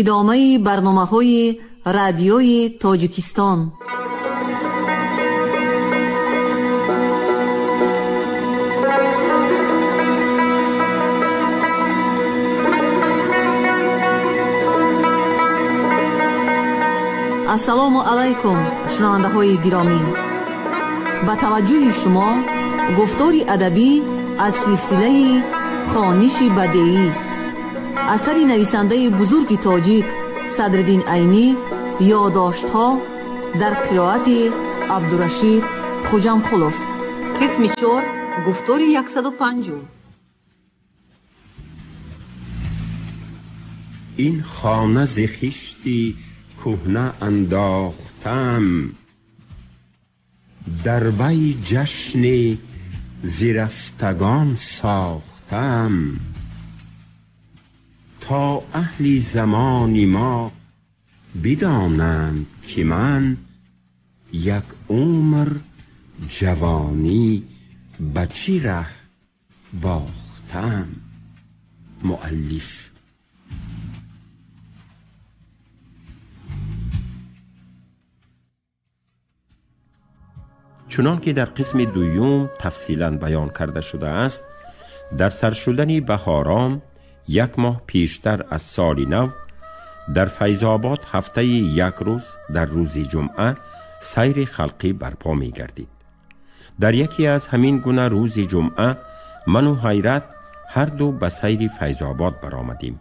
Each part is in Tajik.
Идомаи барномаҳои радиои Тоҷикистон. Ассалому алайкум, шунавандаҳои гиромӣ. Ба таваҷҷӯҳи шумо гуфтори адабӣ аз силсилаи хониши бадеӣ, асари нависандаи бузурги тоҷик Садриддин Айнӣ, ёддоштҳо дар қироати Абдурашид Хуҷамқулов. Қисми 4, гуфтори 105. Ин хона зи хишти кӯҳна андохтам, дар вай ҷашни зирафтагон сохтам, то аҳли замони мо бидонанд ки ман як умр ҷавонӣ ба чӣ раҳ бохтам. Муаллиф. Чунон ки дар қисми дуюм тафсилан баён карда шудааст, дар сар шудани баҳором як моҳ пештар аз соли нав дар Файзобод ҳафтаи як рӯз дар рӯзи ҷумъа сайри халқӣ барпо мегардид. Дар яке аз ҳамин гуна рӯзи ҷумъа ману Ҳайрат ҳар ду ба сайри Файзобод баромадем.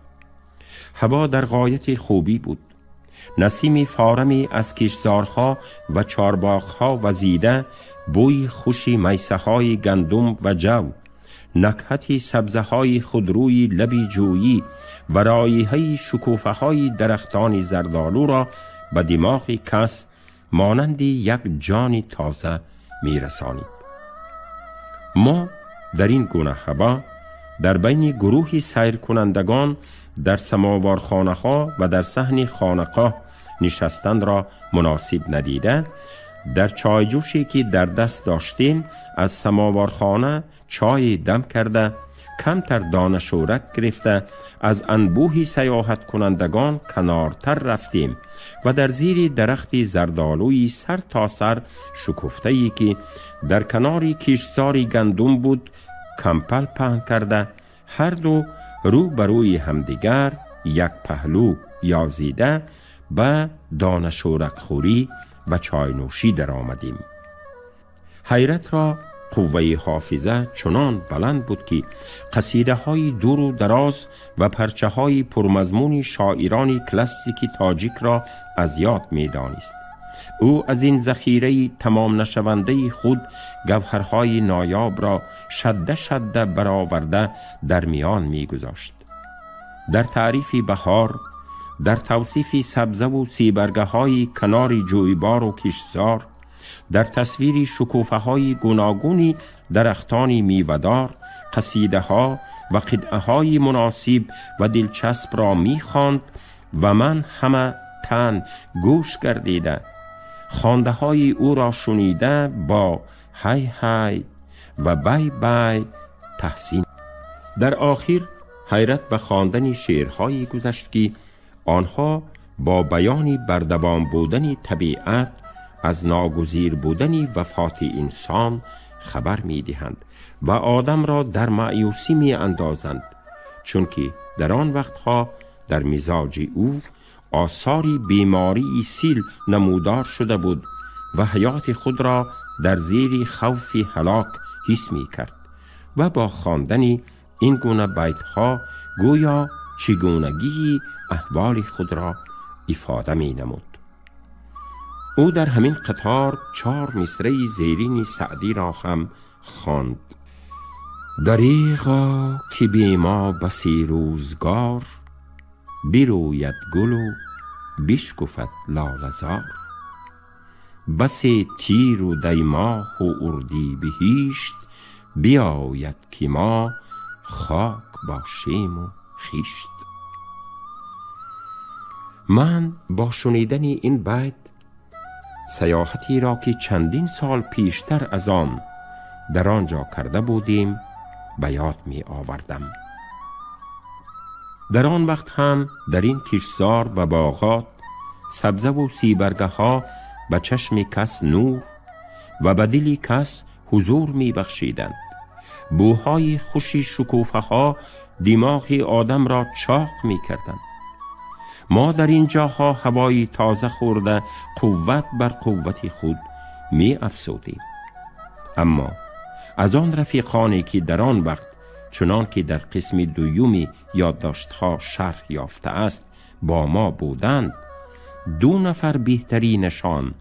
Ҳаво дар ғояти хубӣ буд. Насими форами аз киштзорҳо ва чорбоғҳо вазида, бӯи хуши майсаҳои гандум ва ҷав, накҳати сабзаҳои худрӯи лаби ҷӯйӣ ва роиҳаи шукуфаҳои дарахтони зардолуро ба димоғи кас монанди як ҷони тоза мерасонид. Мо дар ин гуна ҳаво дар байни гурӯҳи сайркунандагон дар самовархонаҳо ва дар саҳни хонақоҳ нишастанро муносиб надида, дар чойҷӯше ки дар даст доштем аз самовархона чой дам карда, камтар дона шӯрак гирифта, аз анбӯҳи саёҳаткунандагон канортар рафтем ва дар зири дарахти зардолуи сар то сар шукуфтае ки дар канори киштзори гандум буд кампал паҳн карда, ҳар ду рӯ ба рӯи ҳамдигар як паҳлӯ ёзида ба донашӯракхӯрӣ ва чойнӯшӣ даромадем. Ҳайратро қувваи ҳофиза чунон баланд буд ки қасидаҳои дуру дароз ва парчаҳои пурмазмуни шоирони классики тоҷикро аз ёд медонист. Ӯ аз ин захираи тамом нашавандаи худ гавҳарҳои ноёбро шадда шадда бароварда дар миён мегузошт. Дар таърифи баҳор, дар тавсифи сабзаву сибаргаҳои канори ҷӯйбору киштзор, дар тасвири шукуфаҳои гуногуни дарахтони мевадор, қасидаҳо ва қитъаҳои муносиб ва дилчаспро мехонд ва ман ҳама тан гӯш гардида, хондаҳои ӯро шунида бо ҳай ҳай ва бай бай таҳсин. Дар охир ҳайрат ба хондани шеърҳое гузашт ки онҳо бо баёни бардавом будани табиат аз ногузир будани вафоти инсон хабар медиҳанд ва одамро дар маъюсӣ меандозанд, чунки дар он вақтҳо дар мизоҷи ӯ осори бемории сил намудор шуда буд ва ҳаёти худро дар зери хавфи ҳалок ҳис мекард ва бо хондани ин гуна байтҳо гӯё чигунагии аҳволи худро ифода менамуд. Ӯ дар ҳамин қатор 4 мисраи зерини Саъдиро ҳам хонд. Дареғо ки бе мо баси рӯзгор, бирӯяд гулу бишкуфад лолазор. Басе тиру даймоҳу урди биҳишт, биояд ки мо хок бошему хишт. Ман бо шунидани ин байт саёҳатеро ки чандин сол пештар аз он дар он ҷо карда будем ба ёд меовардам. در آن وقت هم در این کشتزار و باغات سبزه و سیبرگه ها به چشم کس نور و به دل کس حضور می بخشیدند. بوهای خوشی شکوفه ها دماغ آدم را چاق می کردند. ما در این جاها هوای تازه خورده قوت بر قوت خود می افزودیم. اما از آن رفیقانی که در آن وقت چنان که در قسم دویومی یادداشت‌ها شرح یافته است با ما بودند، 2 نفر بهترینشان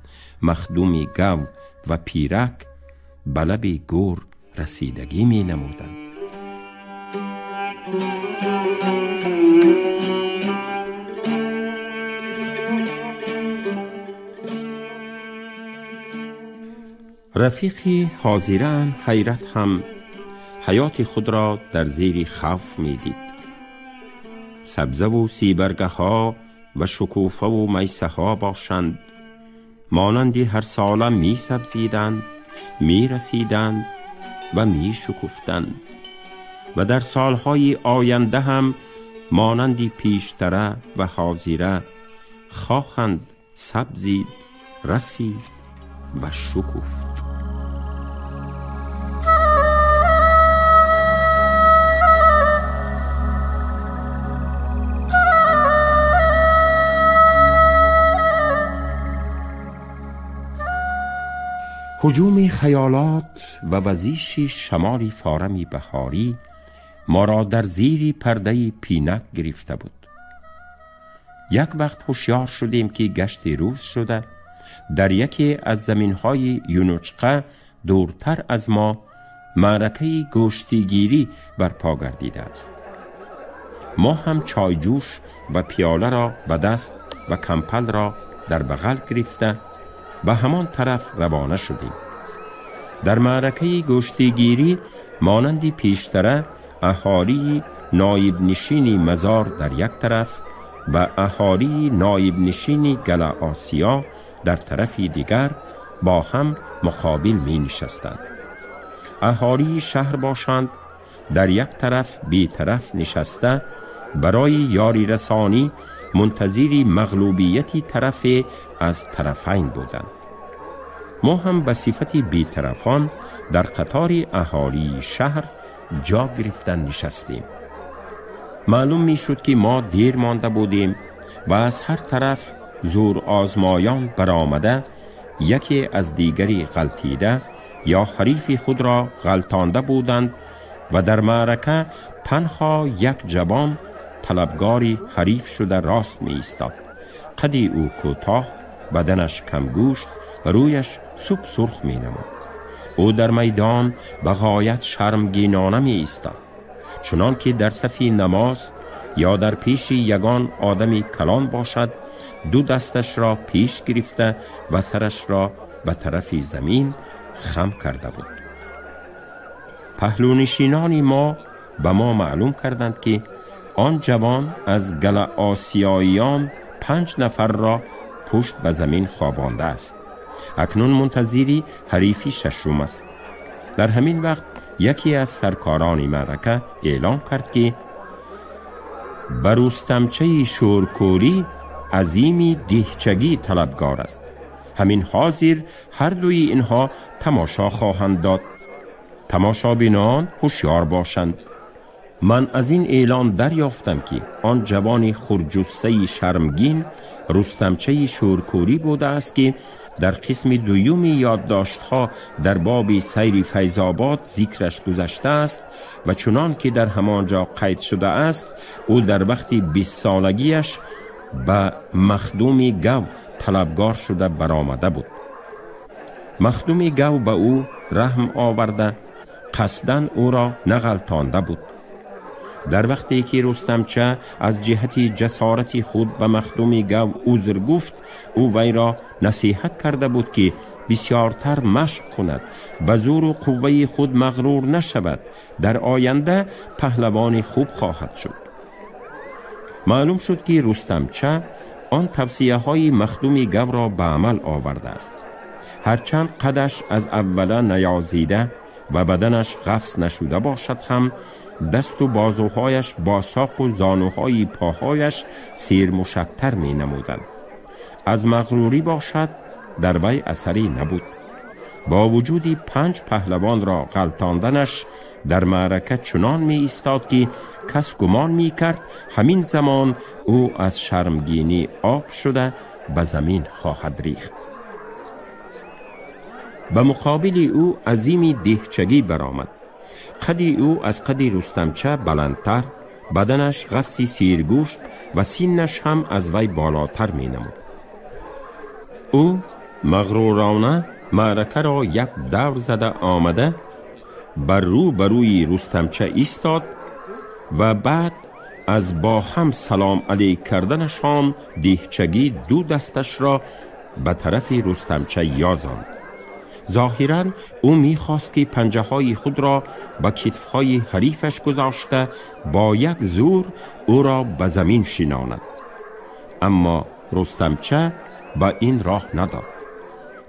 مخدوم گو و پیرک به لب گور رسیدگی می نمودند. رفیقی حاضران حیرت هم حیات خود را در زیر خوف می دید. سبزه و سیبرگه ها و شکوفه و میسه ها باشند، مانندی هر ساله می سبزیدند، می رسیدند و می شکفتند و در سالهای آینده هم مانندی پیشتره و حاضره خواهند سبزید، رسید و شکفت. هجوم خیالات و وزیش شمال فارم بهاری ما را در زیر پرده پینک گرفته بود. یک وقت هوشیار شدیم که گشت روز شده در یکی از زمینهای یونوچقه دورتر از ما معرکه گوشتیگیری برپا گردیده است. ما هم چایجوش و پیاله را به دست و کمپل را در بغل گرفته به همان طرف روانه شدیم. در معرکه گوشتیگیری مانند پیشتره اهالی نایب نشین مزار در یک طرف و اهالی نایب نشین گله آسیا در طرف دیگر با هم مقابل می نشستند. اهالی شهر باشند در یک طرف بی طرف نشسته برای یاری رسانی منتظر مغلوبیت طرف از طرفین بودند. ما هم به صفت بیطرفان در قطار اهالی شهر جا گرفتن نشستیم. معلوم می شد که ما دیر مانده بودیم و از هر طرف زور آزمایان برآمده یکی از دیگری غلطیده یا حریف خود را غلطانده بودند و در معرکه تنها یک جوان طلبگاری حریف شده راست می ایستاد. قدی او کوتاه، بدنش کمگوشت و رویش سوپ سرخ می نمود. او در میدان به غایت شرمگینانه می ایستاد، چنان که در صف نماز یا در پیش یگان آدمی کلان باشد، دو دستش را پیش گرفته و سرش را به طرف زمین خم کرده بود. پهلونشینان ما به ما معلوم کردند که آن جوان از گله آسیاییان 5 نفر را پشت به زمین خوابانده است. اکنون منتظری حریفی ششم است. در همین وقت یکی از سرکاران معرکه اعلام کرد که بر رستمچه شورکوری عظیمی دیهچگی طلبگار است. همین حاضر هر دوی اینها تماشا خواهند داد. تماشابینان هوشیار باشند. من از این اعلان دریافتم که آن جوان خرجسه شرمگین رستمچه شورکوری بوده است که در قسم دوم یادداشت‌ها در باب سیر فیض آباد ذکرش گذشته است و چنان که در همانجا قید شده است، او در وقت 20 سالگیش به مخدوم گو طلبگار شده برآمده بود. مخدوم گو به او رحم آورده قصداً او را نغلطانده بود. در وقتی که رستمچه از جهت جسارت خود به مخدوم گو عذر گفت، او وی را نصیحت کرده بود که بسیارتر مشق کند، به زور و قوه خود مغرور نشود، در آینده پهلوان خوب خواهد شد. معلوم شد که رستمچه آن توصیه های مخدوم گو را به عمل آورده است. هرچند قدش از اوله نیازیده و بدنش قفس نشده باشد هم دست و بازوهایش با ساق و زانوهای پاهایش سیر مشکتر می نمودند. از مغروری باشد در وی اثری نبود. با وجودی 5 پهلوان را غلطاندنش در معرکه چنان می ایستاد که کس گمان می کرد همین زمان او از شرمگینی آب شده به زمین خواهد ریخت. به مقابل او عظیمی دهچگی برآمد. قدی او از قدی رستمچه بلندتر، بدنش قفسی سیرگوشت و سینش هم از وی بالاتر می نمود. او مغرورانه معرکه را یک دور زده آمده بر رو بروی رستمچه ایستاد و بعد از با هم سلام علیک کردنشان دهچگی دو دستش را به طرف رستمچه یازاند. ظاهراً او میخواست که پنجه های خود را به کتفهای حریفش گذاشته با یک زور او را به زمین شیناند. اما رستمچه به این راه نداد.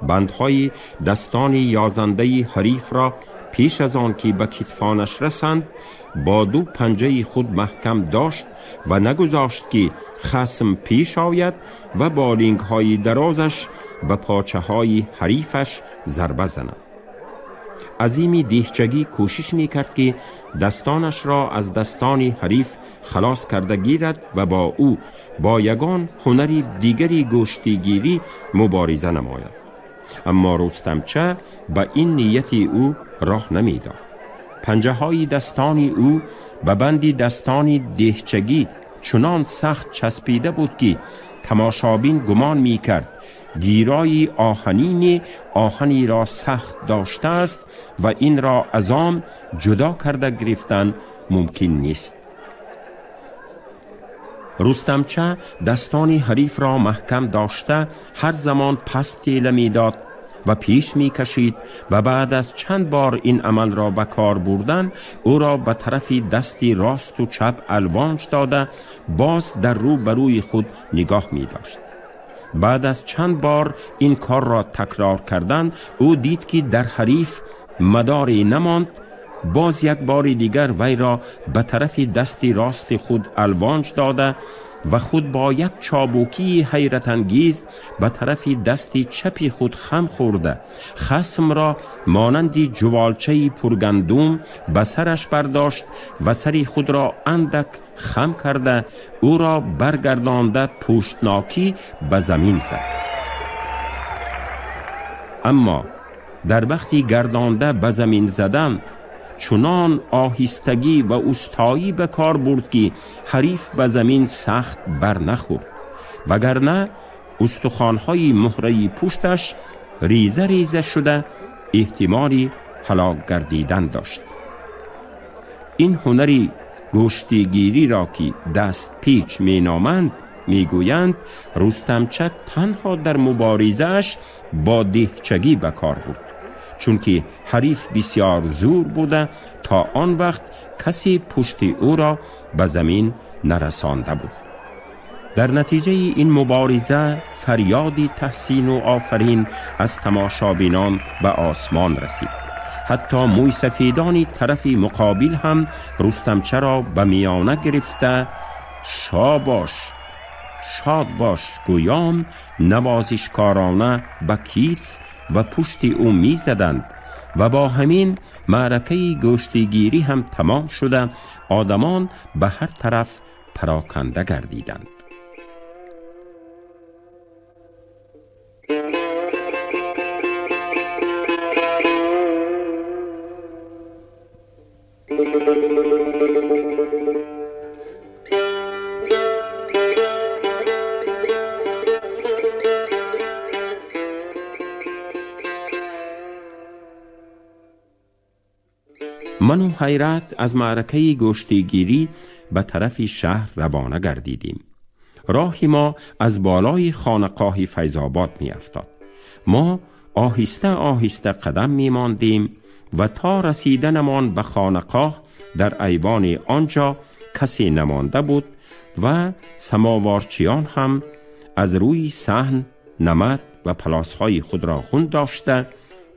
بندهای دستان یازنده حریف را پیش از آن که به کتفانش رسند با دو پنجه خود محکم داشت و نگذاشت که خصم پیش آید و با لنگ‌های درازش به پاچه های حریفش ضربه زند. عظیمی دهچگی کوشش می کرد که دستانش را از دستان حریف خلاص کرده گیرد و با او با یگان هنر دیگری گوشتیگیری مبارزه نماید. اما رستمچه به این نیت او راه نمی داد. پنجه های دستان او به بند دستان دهچگی چنان سخت چسبیده بود که تماشابین گمان می کرد گیرای آهنین آهنی را سخت داشته است و این را از آن جدا کرده گرفتن ممکن نیست. رستمچه دستان حریف را محکم داشته هر زمان پس تیله می داد و پیش می کشید و بعد از چند بار این عمل را به کار بردن او را به طرف دستی راست و چپ الوانج داده باز در رو بروی خود نگاه می داشت. بعد از چند بار این کار را تکرار کردن او دید که در حریف مداری نماند. باز یک بار دیگر وی را به طرف دست راست خود الوانج داده و خود با یک چابکی حیرت انگیز به طرف دست چپی خود خم خورده خصم را مانند جوالچه پرگندم به سرش برداشت و سری خود را اندک خم کرده او را برگردانده پشتناکی به زمین زد. اما در وقتی گردانده به زمین زدن چنان آهستگی و اوستایی به کار برد که حریف به زمین سخت بر نخورد، وگرنه استخوان‌های مهره‌ای پشتش ریزه ریزه شده احتمالی هلاک گردیدن داشت. این هنری گوشتیگیری را که دست پیچ می نامند می گویند رستمچه تنها در مبارزه‌اش با دهچگی به کار برد، چون که حریف بسیار زور بوده تا آن وقت کسی پشت او را به زمین نرسانده بود. در نتیجه این مبارزه فریادی تحسین و آفرین از تماشابینان به آسمان رسید. حتی موی سفیدان طرف مقابل هم رستمچه را به میانه گرفته شاباش شاد باش گویان نوازشکارانه به کیف و پشت او می زدند و با همین معرکه گوشتیگیری هم تمام شده آدمان به هر طرف پراکنده گردیدند. من و حیرت از معرکه گوشتیگیری به طرف شهر روانه گردیدیم. راه ما از بالای خانقاه فیض آباد می افتاد. ما آهسته آهسته قدم می ماندیم و تا رسیدنمان به خانقاه در ایوان آنجا کسی نمانده بود و سماوارچیان هم از روی صحن نمد و پلاسهای خود را خون داشته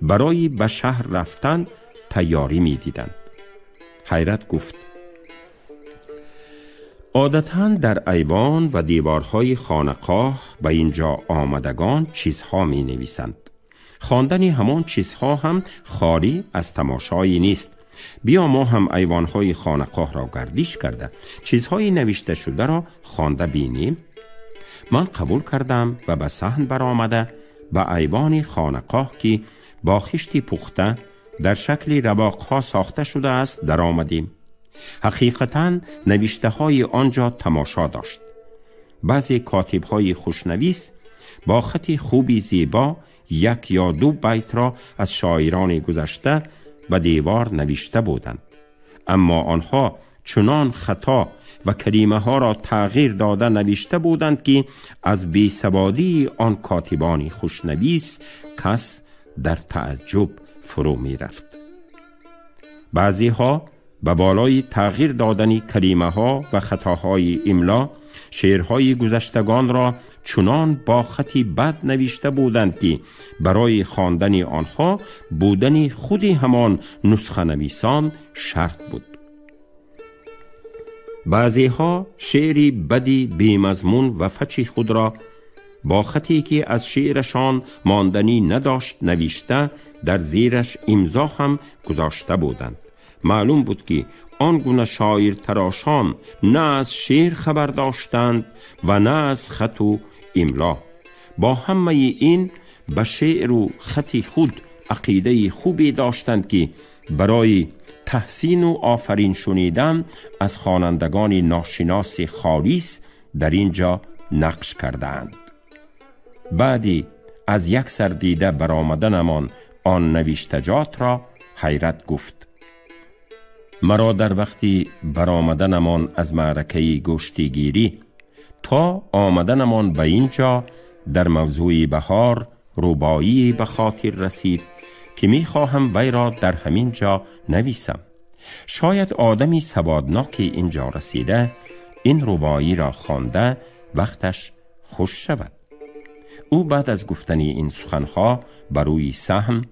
برای به شهر رفتن тайёрӣ медиданд. Ҳайрат гуфт: عادتاً در ایوان و دیوارهای خانقاه به اینجا آمدگان چیزها می نویسند. خواندن همان چیزها هم خالی از تماشایی نیست. بیا ما هم ایوانهای خانقاه را گردش کرده چیزهای نوشته شده را خوانده بینیم. من قبول کردم و به صحن برآمده به ایوان خانقاه که با خشت پخته در شکل رواقها ساخته شده است در آمدیم. حقیقتاً نوشته های آنجا تماشا داشت. بعضی کاتب های خوشنویس با خط خوبی زیبا یک یا دو بیت را از شاعران گذشته به دیوار نوشته بودند، اما آنها چنان خطا و کلمه ها را تغییر داده نوشته بودند که از بیسوادی آن کاتبان خوشنویس کس در تعجب فرو می رفت. بعضی ها به بالای تغییر دادن کلمه ها و خطاهای املا شعرهای گذشتگان را چنان با خطی بد نوشته بودند که برای خواندن آنها بودن خود همان نسخه نویسان شرط بود. بعضی ها شعری بدی بی‌مضمون و فچی خود را با خطی که از شعرشان ماندنی نداشت نوشته در زیرش امضا هم گذاشته بودند. معلوم بود که آن گونه شاعر تراشان نه از شعر خبر داشتند و نه از خط و املا. با همه این به شعر و خط خود عقیده خوبی داشتند که برای تحسین و آفرین شنیدن از خوانندگان ناشناس خالص در اینجا نقش کردند. بعدی از یک سر دیده برآمدنمان آن نوشتجات را حیرت گفت: مرا در وقتی برآمدنمان از معرکه گوشتیگیری تا آمدنمان به اینجا در موضوع بهار رباعی به خاطر رسید که می خواهم وی را در همین جا نویسم. شاید آدمی سوادناک اینجا رسیده این رباعی را خوانده وقتش خوش شود. او بعد از گفتن این سخنها بر روی صحن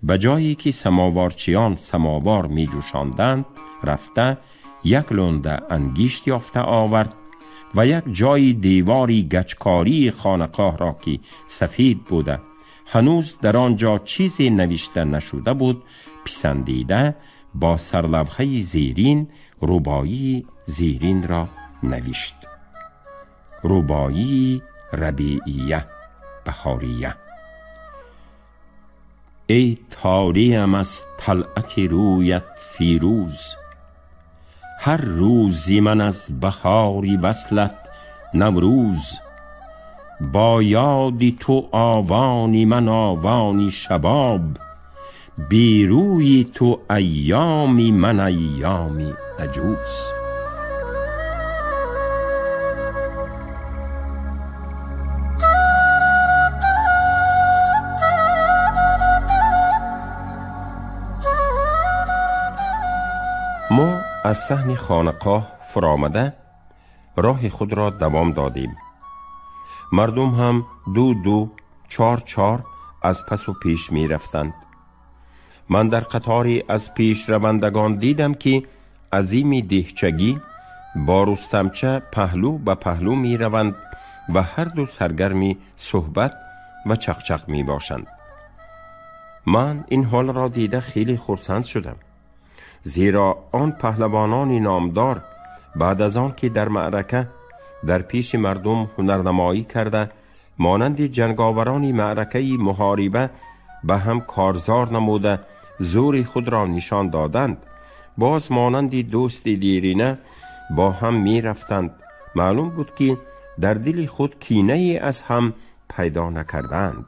به جایی که سماوارچیان سماوار می جوشاندند رفته یک لنده انگشت یافته آورد و یک جای دیواری گچکاری خانقاه را که سفید بوده هنوز در آنجا چیزی نوشته نشده بود پسندیده با سرلوحه زیرین رباعی زیرین را نوشت. رباعی ربیعیه بهاریه. ای طالعم از طلعت رویت فیروز، هر روزی من از بهاری وصلت نوروز. با یادی تو آوانی من آوانی شباب، بی روی تو ایامی من ایامی عجوز. ما از صحن خانقاه فرآمده راه خود را دوام دادیم. مردم هم دو دو چار چار از پس و پیش می رفتند. من در قطاری از پیش روندگان دیدم که عظیم دهچگی با رستمچه پهلو به پهلو می روند و هر دو سرگرمی صحبت و چقچق می باشند. من این حال را دیده خیلی خرسند شدم، زیرا آن پهلوانان نامدار بعد از آن که در معرکه در پیش مردم هنرنمایی کرده مانند جنگاوران معرکه محاربه به هم کارزار نموده زور خود را نشان دادند، باز مانند دوست دیرینه با هم می رفتند. معلوم بود که در دل خود کینه از هم پیدا نکردند.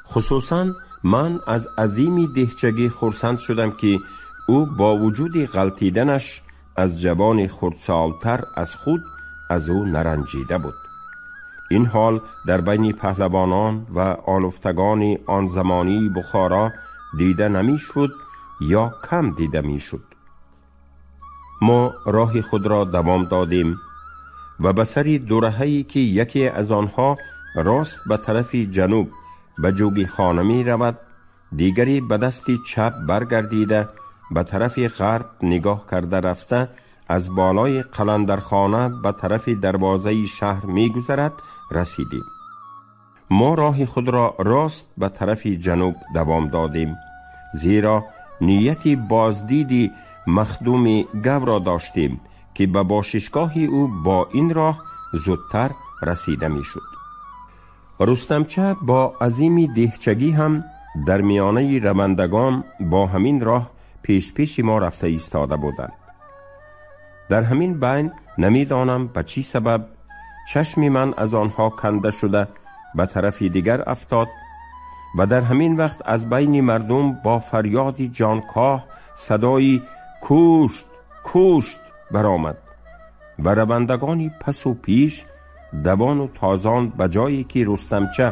خصوصا من از عظیم دهچگی خرسند شدم که او با وجود غلطیدنش از جوان خردسالتر از خود از او نرنجیده بود. این حال در بین پهلوانان و آلفتگان آن زمانی بخارا دیده نمیشد یا کم دیده میشد. ما راه خود را دوام دادیم و به سر دوره‌ای که یکی از آنها راست به طرف جنوب به جوگی خانه می رود дигаре ба дасти чап баргардида ба тарафи ғарб нигоҳ карда рафта аз болои қаландархона ба тарафи дарвозаи шаҳр мегузарад расидем. Мо роҳи худро рост ба тарафи ҷануб давом додем, зеро нияти боздиди махдуми гавро доштем ки ба бошишгоҳи ӯ бо ин роҳ зудтар расида мешуд. Рустамча бо азими деҳчагӣ ҳам дар миёнаи равандагон бо ҳамин роҳ пешпеши мо рафта истода буданд. Дар ҳамин байн намедонам ба чӣ сабаб чашми ман аз онҳо канда шуда ба тарафи дигар афтод ва дар ҳамин вақт аз байни мардум бо фарёди ҷонкоҳ садои кушт кушт баромад ва равандагони пасу пеш давону тозон ба ҷое ки Рустамча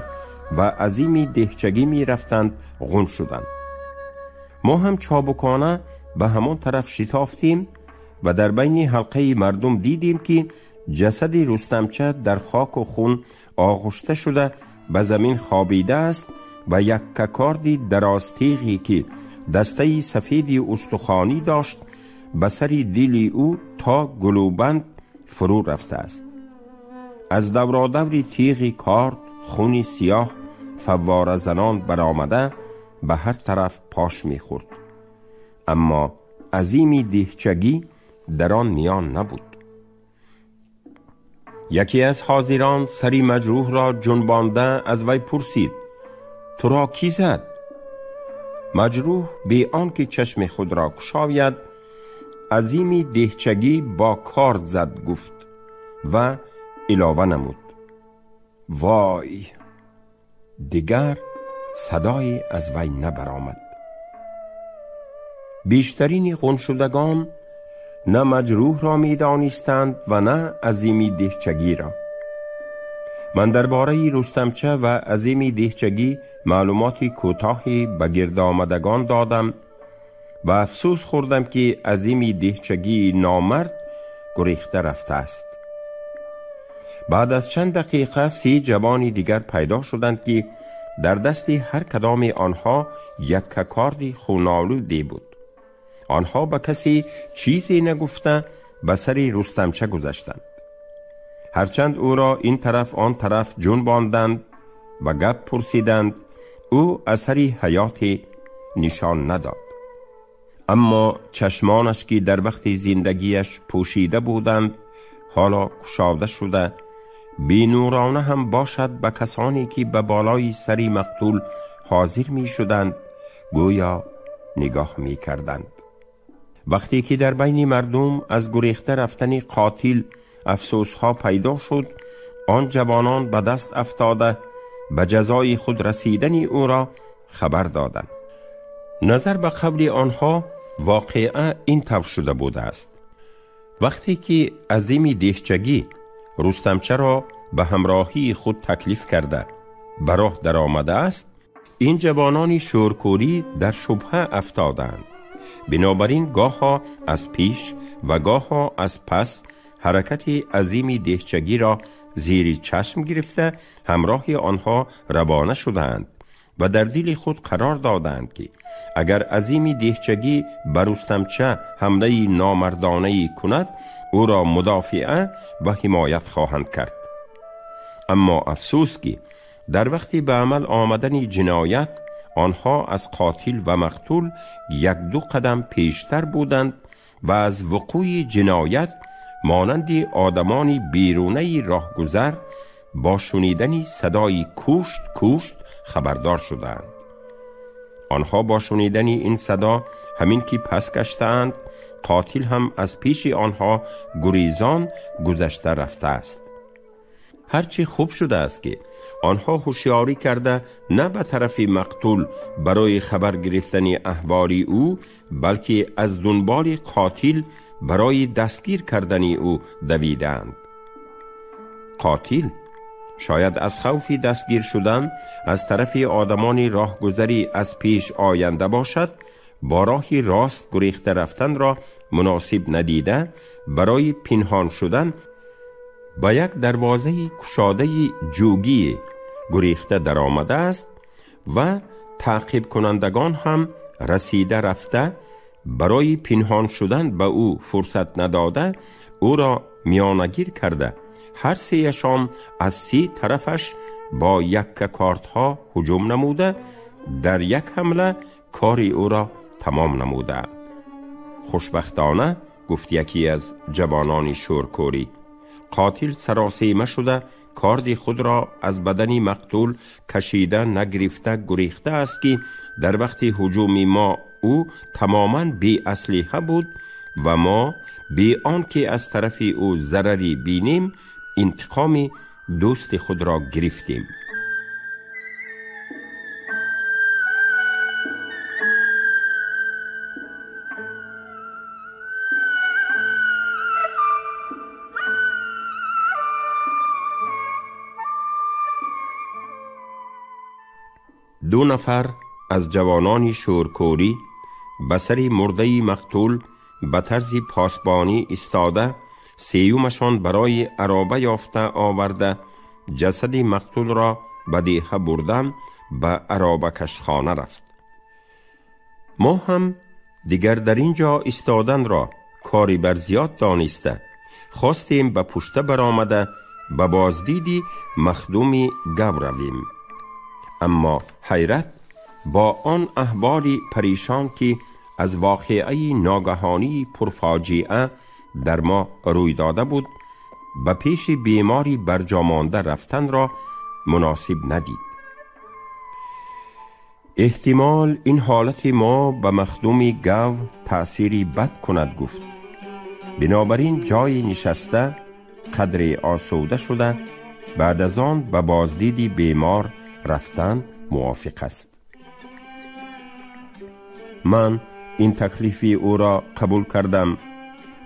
ва азими деҳчагӣ мерафтанд ғун шуданд. Мо ҳам чобукона ба ҳамон тараф шитофтем ва дар байни ҳалқаи мардум дидем ки ҷасади Рустамча дар хоку хун оғушта шуда ба замин хобида аст ва як какорди дарозтеғе ки дастаи сафеди устухонӣ дошт ба сари дили ӯ то гулӯбанд фурӯ рафтааст. Аз давродаври теғи корд хуни сиёҳ фавворазанон баромада ба ҳар тараф пош мехӯрд. Аммо азими деҳчагӣ дар он миён набуд. Яке аз ҳозирон сари маҷрӯҳро ҷунбонда аз вай пурсид: туро кӣ зад? Маҷрӯҳ бе он ки чашми худро кушояд азими деҳчагӣ бо корд зад гуфт ва илова намуд: вой! Дигар садое аз вай набаромад. Бештарини ғуншудагон на маҷрӯҳро медонистанд ва на азими деҳчагиро. Ман дар бораи Рустамча ва азими деҳчагӣ маълумоти кӯтоҳе ба гирдомадагон додам ва афсӯс хӯрдам ки азими деҳчагии номард гурехта рафтааст. Баъд аз чанд дақиқа се ҷавони дигар пайдо шуданд ки дар дасти ҳар кадоми онҳо як какорди хунолуде буд. Онҳо ба касе чизе нагуфта ба сари Рустамча гузаштанд. Ҳарчанд ӯро ин тараф он тараф ҷунбонданд ва гап пурсиданд, ӯ асари ҳаёте нишон надод. Аммо чашмонаш ки дар вақти зиндагиаш пӯшида буданд ҳоло кушода шуда бенурона ҳам бошад ба касоне ки ба болои сари мақтул ҳозир мешуданд гӯё нигоҳ мекарданд. Вақте ки дар байни мардум аз гурехта рафтани қотил афсӯсҳо пайдо шуд, он ҷавонон ба даст афтода ба ҷазои худ расидани ӯро хабар доданд. Назар ба қавли онҳо воқеа ин тавр шуда будааст. Вақте ки азими деҳчагӣ Рустамчаро ба ҳамроҳии худ таклиф карда ба роҳ даромадааст, ин ҷавонони шӯркӯрӣ дар шубҳа афтоданд. Бинобар ин гоҳҳо аз пеш ва гоҳҳо аз пас ҳаракати азими деҳчагиро зери чашм гирифта ҳамроҳи онҳо равона шудаанд ва дар дили худ қарор доданд ки агар азими деҳчагӣ ба Рустамча ҳамлаи номардонае кунад, ӯро мудофиа ва ҳимоят хоҳанд кард. Аммо афсӯс ки дар вақти ба амал омадани ҷиноят онҳо аз қотил ва мақтул як-ду қадам пештар буданд ва аз вуқӯи ҷиноят монанди одамони берунаи роҳгузар бо шунидани садои кушт кушт хабардор шуданд. Онҳо бо шунидани ин садо ҳамин ки пас гаштаанд, қотил ҳам аз пеши онҳо гурезон гузашта рафтааст. Ҳарчи хуб шудааст ки онҳо ҳушёрӣ карда на ба тарафи мақтул барои хабар гирифтани аҳволи ӯ, балки аз дунболи қотил барои дастгир кардани ӯ давидаанд. Қотил шояд аз хавфи дастгир шудан аз тарафи одамони роҳгузарӣ аз пеш оянда бошад, бо роҳи рост гурехта рафтанро муносиб надида барои пинҳон шудан ба як дарвозаи кушодаи ҷугӣ гурехта даромадааст ва تعقیب کنندگان هم رسیده رفته برای پنهان شدن به او فرصت نداده او را میانگیر کرده هر سه‌شان از سه طرفش با یک کارت ها هجوم نموده در یک حمله کاری او را تمام نموده. خوشبختانه گفت یکی از جوانان شورکوری، قاتل سراسیمه شده کارد خود را از بدن مقتول کشیده نگرفته گریخته است که در وقت هجوم ما او تماما بی اسلحه بود و ما بی آنکه از طرف او ضرری بینیم انتقام دوست خود را گرفتیم. دو نفر از جوانان شورکوری به سر مرده مقتول به طرز پاسبانی ایستاده، سیومشان برای عرابه یافته آورده جسد مقتول را به دیه بردن به عرابه کشخانه رفت. ما هم دیگر در اینجا ایستادن را کاری بر زیاد دانسته خواستیم به پشته برآمده به بازدیدی مخدوم گو رویم. اما حیرت با آن احوال پریشان که از واقعه ناگهانی پرفاجعه در ما روی داده بود، به پیش بیماری برجامانده رفتن را مناسب ندید. احتمال این حالت ما به مخدوم گو تأثیری بد کند گفت. بنابراین جای نشسته قدر آسوده شده بعد از آن به بازدید بیمار رفتن موافق است. من این تکلیف او را قبول کردم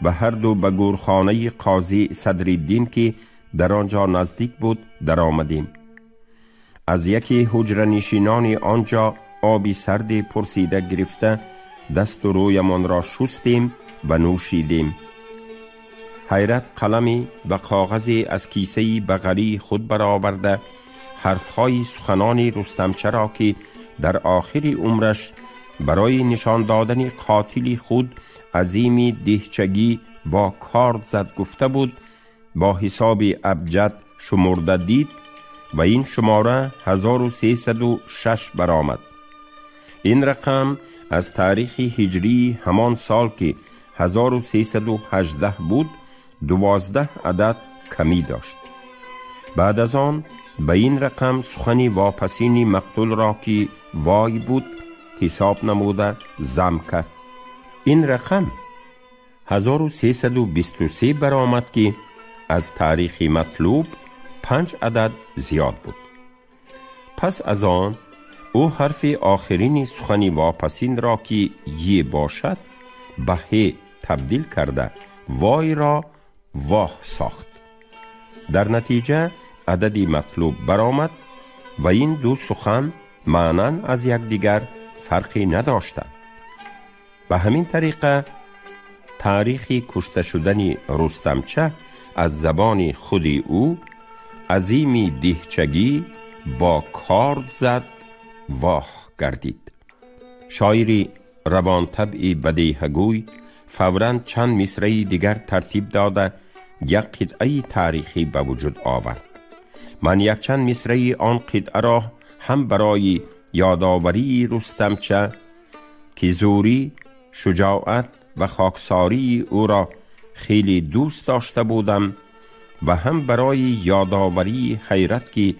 و هر دو به گورخانه قاضی صدرالدین که در آنجا نزدیک بود در آمدیم. از یکی حجره نشینان آنجا آبی سرد پرسیده گرفته دست و رویمان را شستیم و نوشیدیم. حیرت قلمی و کاغذی از کیسه بغلی خود برآورده حرفهای سخنان رستمچه را که در آخر عمرش برای نشان دادن قاتل خود عظیم دهچگی با کارد زد گفته بود با حساب ابجد شمرده دید و این شماره 1306 برآمد. این رقم از تاریخ هجری همان سال که 1318 بود 12 عدد کمی داشت. بعد از آن به این رقم سخنی واپسین مقتول را که وای بود حساب نموده زم کرد. این رقم 1323 برآمد که از تاریخ مطلوب 5 عدد زیاد بود. پس از آن او حرف آخرین سخنی واپسین را که یه باشد به ه تبدیل کرده وای را واه ساخت. در نتیجه عدد مطلوب برآمد و این دو سخن معناً از یکدیگر فرقی نداشتند. به همین طریقه تاریخ کشته شدن رستمچه از زبان خود او عظیم دهچگی با کارد زد واه گردید. شاعری روان طبع بدیهگوی فوراً چند مصرع دیگر ترتیب داده یک قطعه تاریخی به وجود آورد. من یک چند مصرع آن قطعه را هم برای یادآوری رستمچه که زوری، شجاعت و خاکساری او را خیلی دوست داشته بودم و هم برای یادآوری حیرت که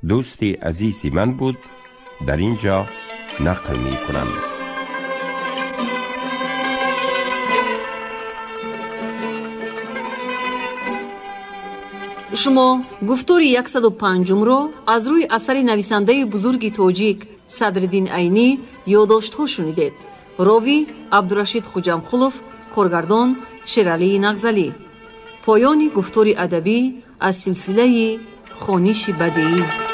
دوست عزیز من بود در اینجا نقل می کنم. Шумо гуфтори 105-ро аз рӯи асари нависандаи бузурги тоҷик Садриддин Айнӣ ёддоштҳо шунидед. Ровӣ Абдурашид Хуҷамқулов, коргардон Шералии Нағзалӣ. Поёни гуфтори адабӣ аз силсилаи хониши бадеӣ.